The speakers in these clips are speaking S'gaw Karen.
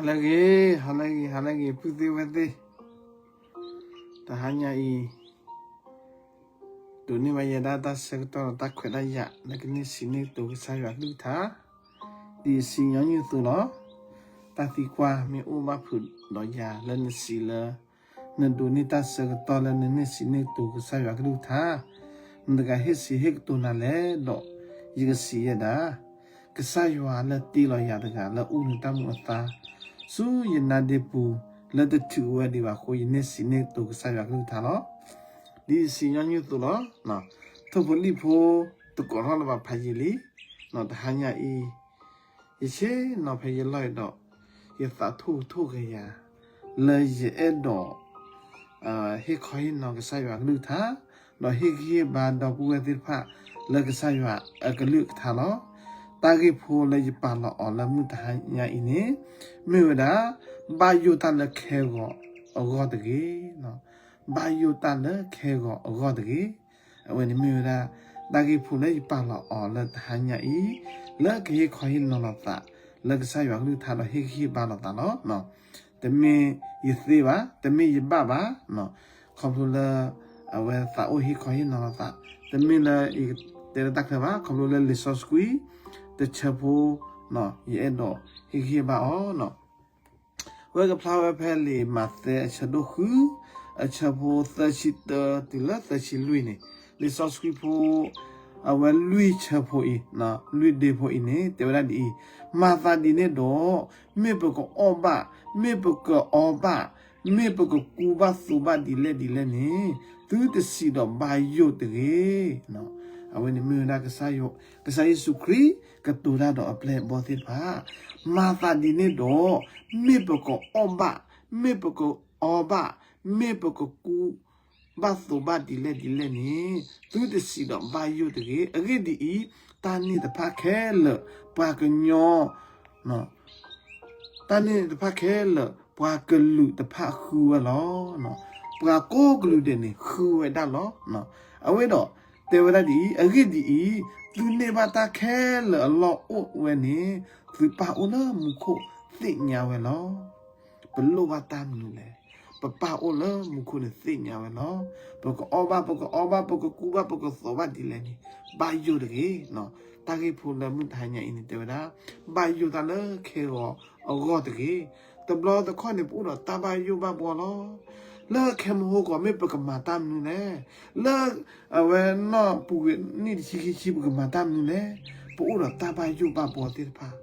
ဟါလၢအဂ့ၤ, ဟါလၢအဂ့ၤ, ဟါလၢအဂ့ၤ ပုၢ်သ့ၣ်ဝဲၢ်သ့ၣ်, တဟါညါအံၤ ဒိးန့ၢ်ဘၣ်ယဲဒၣ်တၢ်ဆၢကတီၢ်ဒီးတၢ်ခွဲးတၢ်ယာ် လၢကန့ၢ်စံးန့ၢ်ကတိၤကစၢ်ယွၤကလုၢ်ကထါ, ဒ်ယစံးညီနုၢ်အသိးလီၤ. တၢ်သံကွၢ်မ့ၢ်အိၣ်ဘၣ်ဖုးဒီးယၤလၢနစံးလၢ နဒိးန့ၢ်တၢ်ဆၢကတီၢ်လၢနန့ၢ်စံးန့ၢ်ကတိၤကစၢ်ယွၤကလုၢ်ကထါ, နတဂၤဟ့ၣ်စံးဟ့ၣ်ကတိၤနၤလဲၣ်ဒီး ယကစံးယဲဒၣ် ကစၢ်ယွၤလၢတ့လီၤယၤတဂၤလၢအိၣ်နုာ်တၢ်မူအသါ ဆူယနါဒ့ပူၤ လၢတထုးဝဲဒံးဘၣ်အဃိ ယန့ၢ်စံးန့ၢ်ကတိၤကစၢ်ယွၤကလုၢ်ကထါလီၤ. ဒ်ယစံးညီနုၢ်အသိးလီၤ. ထိၣ်ဖိလံၣ်ဖိ တကိးထီၣ်လၢၤဘၣ်ဖးယံာ်လံ. တဟါညါအံၤ ယဆ့ၣ်နီၤဖဲယလီၢ်အံၤဒီး ယသးထိၣ်ထိၣ်ဂဲၤယၤ လၢယအဲၣ်ဒိး ဟ့ၣ်ခီဟ့ၣ်နီၤကစၢ်ယွၤကလုၢ်ကထါ, ဒီးဟ့ၣ်ဂံၢ်ဟ့ၣ်ဘါဒီပုၢ်ဝဲၢ်သ့ၣ်တဖၣ် လၢကစၢ်ယွၤအကလုၢ်ကထါလီၤ. တၢ်ဂ့ၢ်ဖိလၢယပာ်လီၤအီၤလၢမုၢ်တဟါညါအံၤန့ၣ် မ့ၢ်ဝဲဒၣ် ဘၣ်ယိၣ်တၢ်လၢခဲဂီၤအဂီၢ်တဂ့ၤ. ဘၣ်ယိၣ်တၢ်လၢခဲဂီၤအဂီၢ်တဂ့ၤ. အဝဲန့ၣ်မ့ၢ်ဝဲဒၣ် တၢ်ဂ့ၢ်ဖိလၢယပာ်လီၤအီၤလၢတဟါညါအံၤ လၢကဟ့ၣ်ခီဟ့ၣ်နီၤလိာ်သး လၢကစၢ်ယွၤကလုၢ်ကထါဒီးဟ့ၣ်ဂံၢ်ဟ့ၣ်ဘါလိာ်သးလီၤ. တမ့ၢ်ယသ့ဘၣ်, တမ့ၢ်ယဘၣ်ဘၣ်, ခီဖျိလၢ အဝဲသးအိၣ်ဟ့ၣ်ခီဟ့ၣ်နီၤလိာ်သး, တမ့ၢ်လၢယတဲလၢတၢ်ချၢဘၣ်, ခီဖျိလၢလံာ်စီဆှံ တဆၢဖိ ယအဲၣ်ဒိးဟ့ၣ်ဂံၢ်ဟ့ၣ်ဘါအီၤ. ဝဲကဖျါဝဲဖဲလံာ်မးသဲအဆၢဒိၣ်ဃု အဆၢဖိသၢဆံတၢတုၤလၢသၢဆံလွံၢ်န့ၣ်, လံာ်စီဆှံဖိ အဝဲလွံၢ်ဆၢဖိအံၤ, လွံၢ်ဒ့ဖိအံၤန့ၣ် တဲဝဲဒၣ်ဒ်အံၤ, မၤသးဒ်န့ၣ်ဒီး မ့ၢ်ပကအီၣ်ဘၣ်, မ့ၢ်ပကအီဘၣ်, မ့ၢ်ပကကူဘၣ်သိးဘၣ်ဒ်လဲၣ်ဒ်လဲၣ်န့ၣ် သုတစံးဒီးဘၣ်ယိၣ်တဂ့ၤ. အဝဲန့ၣ်မ့ၢ်ဝဲဒၣ် ကစၢ်ယ့ၣ်ၡူးခရံာ်ကတိၤတၢ်ဒီးအပျဲၢ်အဘီၣ်သ့ၣ်တဖၣ်, မၤသးဒ်န့ၣ်ဒီး မ့ၢ်ပကအီၣ်ဘၣ်, မ့ၢ်ပကအီဘၣ်, မ့ၢ်ပကကူဘၣ်သိးဘၣ်ဒ်လဲၣ်ဒ်လဲၣ်န့ၣ် သုတစံးဒီးဘၣ်ယိၣ်တဂ့ၤ. အဂ့ၢ်ဒ်အံၤ, တၢ်န့ၣ်တဖၣ်ခဲလၢာ် ပှၤကညီ တၢ်န့ၣ်တဖၣ်ခဲလၢာ် ပှၤကလုာ်တဖၣ်ဃုဝဲလီၤ. ပှၤကိးကလုာ်ဒဲးန့ၣ် ဃုဝဲဒၣ်လီၤ. အဝဲဒီးတဲဝဲဒၣ်ဒ်အံၤ, အဂ့ၢ်ဒ်အံၤ, သုန့ၢ်ဘၣ်တၢ်ခဲလၢာ်အလီၢ်အိၣ်ဝဲန့ၣ် သုပၢ်အိၣ်လၢမူခိၣ်သ့ၣ်ညါဝဲလီၤ. ပလိၣ်ဘၣ်တၢ်မနုၤလဲၣ်. ပပၢ်အိၣ်လၢမူခိၣ်န့ၣ်သ့ၣ်ညါဝဲလီၤ. ပကအီၣ်ဘၣ်, ပကအီဘၣ်, ပကကူဘၣ်, ပကသိးဘၣ်ဒ်လဲၣ်န့ၣ် ဘၣ်ယိၣ်တဂ့ၤ. တၢ်ဂ့ၢ်ဖိလၢမုၢ်တဟါညါအံၤန့ၣ် တဲဝဲဒၣ် ဘၣ်ယိၣ်တၢ်လၢခဲဂီၤအဂီၢ်တဂ့ၤ. တဘျီတခီၣ်န့ၣ် ပအိၣ်ဒီးတၢ်ဘၣ်ယိၣ်ဘၣ်ဘှီလီၤ. လၢခဲမဟိကီးမ့ၢ်ပကမၤတၢ်မနုၤလဲၣ်. လၢအဝဲနီၢ်ပူၤကွံာ်နံၣ်တဆံခံဆံ ပကမၤတၢ်မနုၤလဲၣ်. ပအိၣ်ဒီးတၢ်ဘၣ်ယိၣ်ဘၣ်ဘှီသ့ၣ်တဖၣ်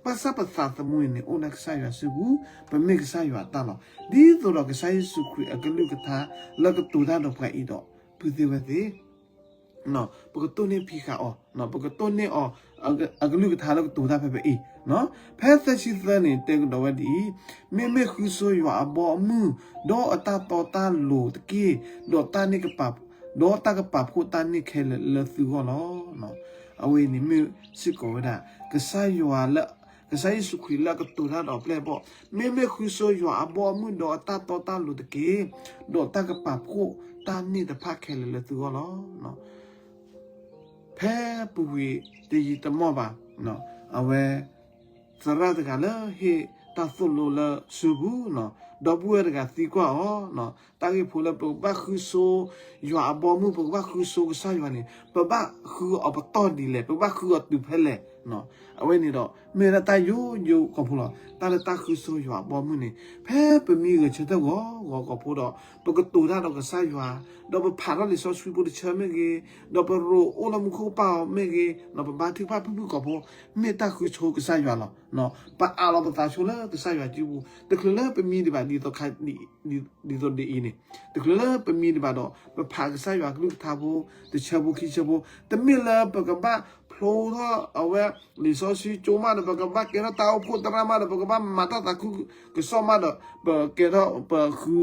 ဘၣ်ဆၣ်ပသးသမူအံၤန့ၣ် အိၣ်လၢကစၢ်ယွၤစုပူၤ, ပမ့ၢ်ကစၢ်ယွၤအတၢ်လီၤ. ဒ်သိးဒီးကစၢ်ယ့ၣ်ၡူးခရံာ်အကလုၢ်ကထါလၢကတိၤတၢ်ဒီးပှၤအံၤဒီး ပုၢ်သ့ၣ်ဝဲၢ်သ့ၣ် ပကတိၢ်န့ၢ်ဖံးဃာ်အီၤ, ပကတိၢ်န့ၢ်အီၤ အကလုၢ်ကထါလၢကတိၤတၢ်ဖဲဖဲအံၤ, ဖဲသၢဆံသၢန့ၣ် တဲကဒီးဝဲဒ်အံၤ, မ့မ့ၢ်ဃုဆိယွၤအဘီအမုၢ်, ဒီးအတၢ်တီတၢ်လိၤတက့ၢ်, ဒီးတၢ်န့ၣ်ကပာ်, ဒီးတၢ်ကပာ်ဖှိၣ်တၢ်န့ၣ်ခဲလၢာ်လၢသုဂီၢ်လီၤ. အဝဲအံၤန့ၣ်မ့ၢ်စ့ၢ်ကီးဝဲဒၣ် ကစၢ်ယွၤလၢ ကစၢ်ယ့ၣ်ၡူးခရံာ်လၢအကတိၤတၢ်ဒီးအပျဲၢ်အဘီၣ်, မ့မ့ၢ်ဃုဆိယွၤအဘီအမုၢ်ဒီးအတၢ်တီတၢ်လိၤတက့ၢ်, ဒီးတၢ်ကပာ်ဖှိၣ်တၢ်န့ၣ်တဖၣ်ခဲလၢာ်လၢသုဂီၢ်လီၤ. ဖဲပူၤကွံာ်တယံာ်တမီၢ်ဘၣ်, အဝဲ သရၣ်တဂၤလၢဟ့ၣ်တၢ်သိၣ်လိလၢစုပူၤ, ဒီပုၢ်ဝဲၢ်တဂၤသံကွၢ်အီၤ, တၢ်ဂ့ၢ်ဖိလၢပကဘၣ်ဃုဆိယွၤအဘီအမုၢ်, ပကဘၣ်ဃုဆိကစၢ်ယွၤန့ၣ် ပဘၣ်ဃုအီၤပတီၢ်ဒ်လဲၣ်, ပကဘၣ်ဃုအီၤတုၤဖဲလဲၣ်. အဝဲန့ၣ်ဒီး မ့ၢ်ဝဲဒၣ်တၢ်ယိယိကီၢ်ဖိလီၤ. တၢ်လၢတၢ်ဃုဆိယွၤအဘီအမုၢ်န့ၣ် ဖဲပမံဂဲၤဆၢထၢၣ်ဂီၤဂီၤကီၢ်ဖိဒီး ပကတိၤတၢ်ဒီးကစၢ်ယွၤ, ဒီးပဖးထီၣ်လံာ်စီဆှံဖိတဆၢမ့ၢ်ဂ့ၤ, ဒီးပရိၣ်အိၣ်လၢမူခိၣ်ကပၢ်အီၤမ့ၢ်ဂ့ၤ, ဒီးပဘါထုကဖၣ်ဖုၣ်ဖုၣ်ကီၢ်ဖိ မ့ၢ်တၢ်ဃုဆိကစၢ်ယွၤလီၤ. ပအးလီၤပသးဆိလၢကစၢ်ယွၤစုပူၤ, တချုးလၢပမံဒံးဘၣ်ဒ်သိးခါ ဒ်သိးဒ်အံၤန့ၣ်, တချုးလၢပမံဒံးဘၣ်ဒီး ပဖးကစၢ်ယွၤကလုၢ်ကထါဖိ တဆၢဖိခံဆၢဖိ, တမ့ၢ်လၢပကဘၣ်ဖျိထီၣ်အဝဲလံာ်စီဆှံကၠိမးဒီး ပကဘၣ်ကဲထီၣ်တၢ်အိၣ်ဖှိၣ်သရၣ်မးဒီး ပကဘၣ်မၤတၢ်သးခုကစီၣ်မးဒီး ပကဲထီၣ်ပဃု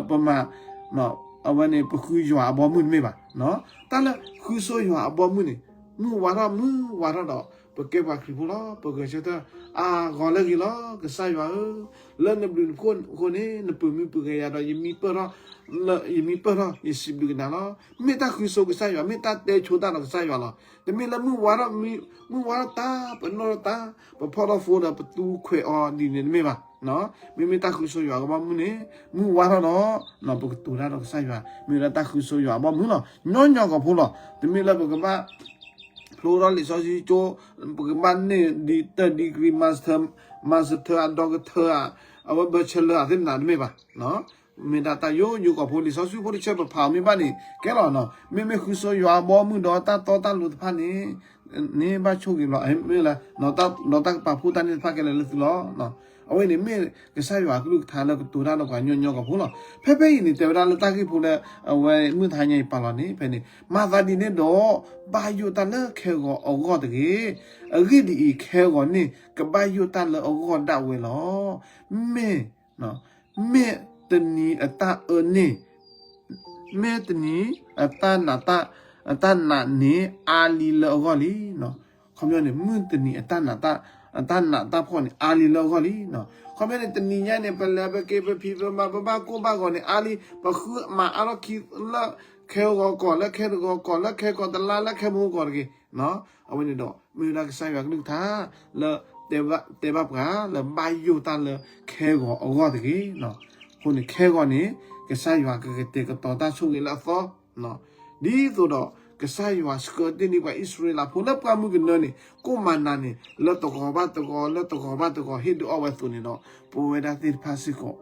ပမၤ အဝဲန့ၣ် ပဃုယွၤအဘီအမုၢ်တမ့ၢ်ဘၣ်. တၢ်လၢဃုဆိယွၤအဘီအမုၢ်န့ၣ် မုၢ်ဝါထီၣ်မုၢ်ဝါထီၣ်ဒီး ပကဲပှၤခရံာ်ဖိလီၤ. ပဂဲၤဆၢထၢၣ် အါဂီၤလၢဂ့ၤလီၤ. ကစၢ်ယွၤဧၢ, လၢနဘျုးနဖှိၣ်အဃိန့ၣ် နပၢၤမံပၢၤဂဲၤယၤဒီး ယမံပၢၢ်ထီၣ်, ယမံပၢၢ်ထီၣ် ယစံးဘျုးကနၤလီၤ. မ့ၢ်တၢ်ဃုဆိကစၢ်ယွၤ, မ့ၢ်တၢ်တဲဆိတၢ်ဒီးကစၢ်ယွၤလီၤ. တမ့ၢ်လၢမုၢ်ဝါထီၣ်, မုၢ်ဝါထီၣ်တၢ်, ပနီၣ်ထီၣ်တၢ်, ပဖီၣ်ထီၣ်ဖိဒီးပသူခွဲးအီၤဒ်န့ၣ်တမ့ၢ်ဘၣ်. မ့မ့ၢ်တၢ်ဃုဆိယွၤအဘီအမုၢ်န့ၣ် မုၢ်ဝါထီၣ်ဒီး ပကတိၤတၢ်ဒီးကစၢ်ယွၤ မ့ၢ်ဝဲဒၣ်တၢ်ဃုဆိယွၤအဘီအမုၢ်လီၤ. ညီညီကီၢ်ဖိလီၤ. တမ့ၢ်လၢပကဘၣ် ဖျိထီၣ်လံာ်စီဆှံကၠိ, ပကဘၣ်န့ၢ် third degree master, master အ doctor အ အဝဲ bachelor အသ့ၣ်မနၤတမ့ၢ်ဘၣ်. မ့ၢ်ဒၣ်တၢ်ယိယိကီၢ်ဖိ လံာ်စီဆှံဖိတဆၢပဖးအီၤမ့ၢ်ဘၣ်န့ၣ် ကဲလီၤနီၤ. မ့မ့ၢ်ဃုဆိယွၤအဘီအမုၢ်ဒီးတၢ်တီတၢ်လိၤတဖၣ်န့ၣ် န့ၣ်ဘၣ်ဆိၣ်ဂ့ၤလီၤ. မ့ၢ်လၢ ဒီးတၢ်ကပာ်ဖှိၣ်တၢ်န့ၣ်တဖၣ်ခဲလၢာ်လၢသုလီၤ. အဝဲန့ၣ်မ့ၢ်ကစၢ်ယွၤအကလုၢ်ကထါလၢကတိၤတၢ်ဒီးပှၤညီညီကီၢ်ဖိလီၤ. ဖဲဖဲအံၤန့ၣ် တဲဝဲဒၣ်လၢတၢ်ဂ့ၢ်ဖိလၢ အဝဲမုၢ်တဟါညါအံၤပာ်လီၤန့ၣ် ဖဲန့ၣ် မၤသးဒ်န့ၣ်ဒီး ဘၣ်ယိၣ်တၢ်လၢခဲဂီၤအဂီၢ်တဂ့ၤ. အဂ့ၢ်ဒ်အံၤ, ခဲဂီၤန့ၣ် ကဘၣ်ယိၣ်တၢ်လၢအဂီၢ်ဒၣ်ဝဲလီၤ. မ့ၢ် မ့ၢ်တနံၤအတၢ်အၢန့ၣ် မ့ၢ်တနံၤအတၢ်နာ်တၢ် အတၢ်နာ်န့ၣ် အါလံလၢအဂီၢ်လံ. ခီပညီန့ၣ် မုၢ်တနံၤအတၢ်နာ်တၢ် အတၢ်နာ်တၢ်ဖှီၣ်န့ၣ် အါလံလၢအဂီၢ်လံ. ခီပညီန့ၣ် တနံၤညါန့ၣ် ပလဲၤပက့ၤပဖံးပမၤ ပဘၣ်ကိၢ်ဘၣ်ဂီၤန့ၣ် အါလံ ပဃုမၤအါထီၣ်ခံ လၢခဲဂီၤကီၢ် လၢခဲတဂီၤကီၢ် လၢခဲကီၢ်တလါ လၢခဲမုၢ်ကီၢ်တဂ့ၤ. အဝဲန့ၣ်ဒီး မ့ၢ်ဝဲဒၣ်ကစၢ်ယွၤကလုၢ်ကထါ လၢ တဲဘၣ်ပှၤလၢဘၣ်ယိၣ်တၢ်လၢခဲဂီၤအဂီၢ်တဂ့ၤ. အဃိန့ၣ် ခဲဂီၤန့ၣ် ကစၢ်ယွၤကကတဲာ်ကတီၤတၢ်ဆိၣ်ဂ့ၤလၢအသီ ဒ်သိးဒီး ကစၢ်ယွၤဆှၢတ့ၢ်န့ၢ်ပှၤအံၣ်စရ့လးဖိလၢပှၢ်မုၢ်ကနၢန့ၣ် ကိၣ်မၤနၤန့ၣ် လၢတဂီၤဘၣ်တဂီၤ လၢတဂီၤဘၣ်တဂီၤ ဟ့ၣ်ဒုးအီၣ်ဝဲအသိးန့ၣ်ဒီး ပဝဲဒၣ်သ့ၣ်တဖၣ်စ့ၢ်ကီး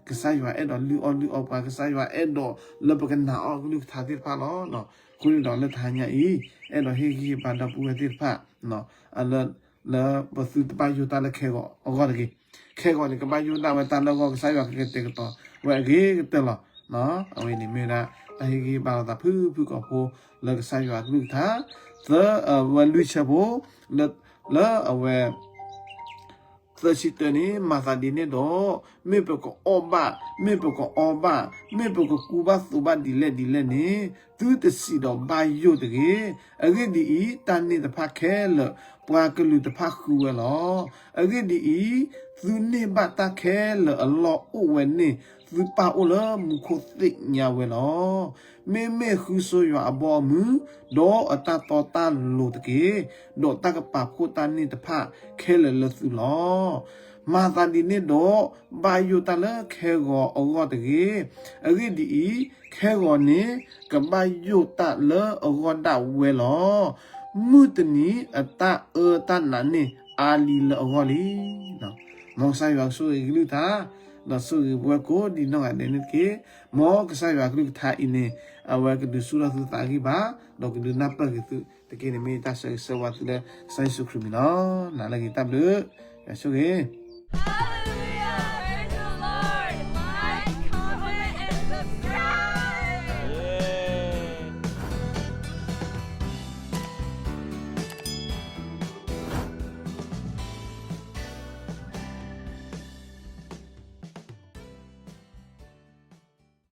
ကစၢ်ယွၤအဲၣ်ဒိးလုၢ်အီၣ်လုၢ်အီပှၤ ကစၢ်ယွၤအဲၣ်ဒိးလၢပကနာ်အီၤကလုၢ်ကထါသ့ၣ်တဖၣ်လီၤ. အဃိန့ၣ်ဒီးလၢတဟါညါအံၤ အဲၣ်ဒိးဟ့ၣ်ဂံၢ်ဟ့ၣ်ဘါဒီပုၢ်ဝဲၢ်သ့ၣ်တဖၣ် လၢ လၢပသုတဘၣ်ယိၣ်တၢ်လၢခဲဂီၤအဂီၢ်တဂ့ၤ. ခဲဂီၤန့ၣ် ကဘၣ်ယိၣ်ဒၣ်ဝဲတၢ်လၢအဂီၢ် ကစၢ်ယွၤကကတဲာ်ကတီၤဝဲအဂ့ၤကတၢၢ်လီၤ. အဝဲန့ၣ်မ့ၢ်ဝဲဒၣ် တၢ်ဟ့ၣ်ဂံၢ်ဟ့ၣ်ဘါလိာ်သးဖုဖုကီၢ်ဖိ လၢကစၢ်ယွၤကလုၢ်ကထါ သၢ အဝဲလွံၢ်ဆၢဖိ လၢ လၢအဝဲ သၢဆံတၢန့ၣ် မၤသးဒ်န့ၣ်ဒီး မ့ၢ်ပကအီၣ်ဘၣ် မ့ၢ်ပကအီဘၣ် မ့ၢ်ပကကူဘၣ်သိးဘၣ်ဒ်လဲၣ်ဒ်လဲၣ်န့ၣ် သုတစံးဒီးဘၣ်ယိၣ်တဂ့ၤ. အဂ့ၢ်ဒ်အံၤ, တၢ်န့ၣ်တဖၣ်ခဲလၢာ် ပှၤကလုာ်တဖၣ်ဃုဝဲလီၤ. အဂ့ၢ်ဒ်အံၤ, သုန့ၢ်ဘၣ်တၢ်ခဲလၢာ်အလီၢ်အိၣ်ဝဲန့ၣ် သုပၢ်အိၣ်လၢမူခိၣ်သ့ၣ်ညါဝဲလီၤ. မ့မ့ၢ်ဃုဆိယွၤအဘီအမုၢ်, ဒီးအတၢ်တီတၢ်လိၤတက့ၢ်. ဒီးတၢ်ကပာ်ဖှိၣ်တၢ်န့ၣ်တဖၣ်ခဲလၢာ်လၢသုလီၤ. မၤသးဒ်န့ၣ်ဒီး ဘၣ်ယိၣ်တၢ်လၢခဲဂီၤအဂီၢ်တဂ့ၤ. အဂ့ၢ်ဒ်အံၤ, ခဲဂီၤန့ၣ် ကဘၣ်ယိၣ်တၢ်လၢအဂီၢ်ဒၣ်ဝဲလီၤ. မုၢ်တနံၤအတၢ်အၢတၢ်နာ်န့ၣ် အါလံလၢအဂီၢ်လံ. မ်ကစၢ်ယွၤကဆိၣ်ဂ့ၤကလုၢ်ကထါ, ဒီးဆိၣ်ဂ့ၤပဝဲကိးဒံးနီၢ်ဂၤဒဲးန့ၣ်တက့ၢ်. မ်ကစၢ်ယွၤကလုၢ်ကထါအံၤန့ၣ် အဝဲကဒုးဆူၣ်ထီၣ်သုသးဂံၢ်ဘါ, ဒီးကဒုးနၢ်ပၢၢ်က့ၤသုတက့ၢ်န့ၣ် မ့ၢ်တၢ်ဆၢဂ့ၤဆၢဝါသုလၢကစၢ်ယ့ၣ်ၡူးခရံာ်အမံၤလီၤ. နၤလၢဂ့ၤတၢ်ဘျုး, ယွၤဆိၣ်ဂ့ၤ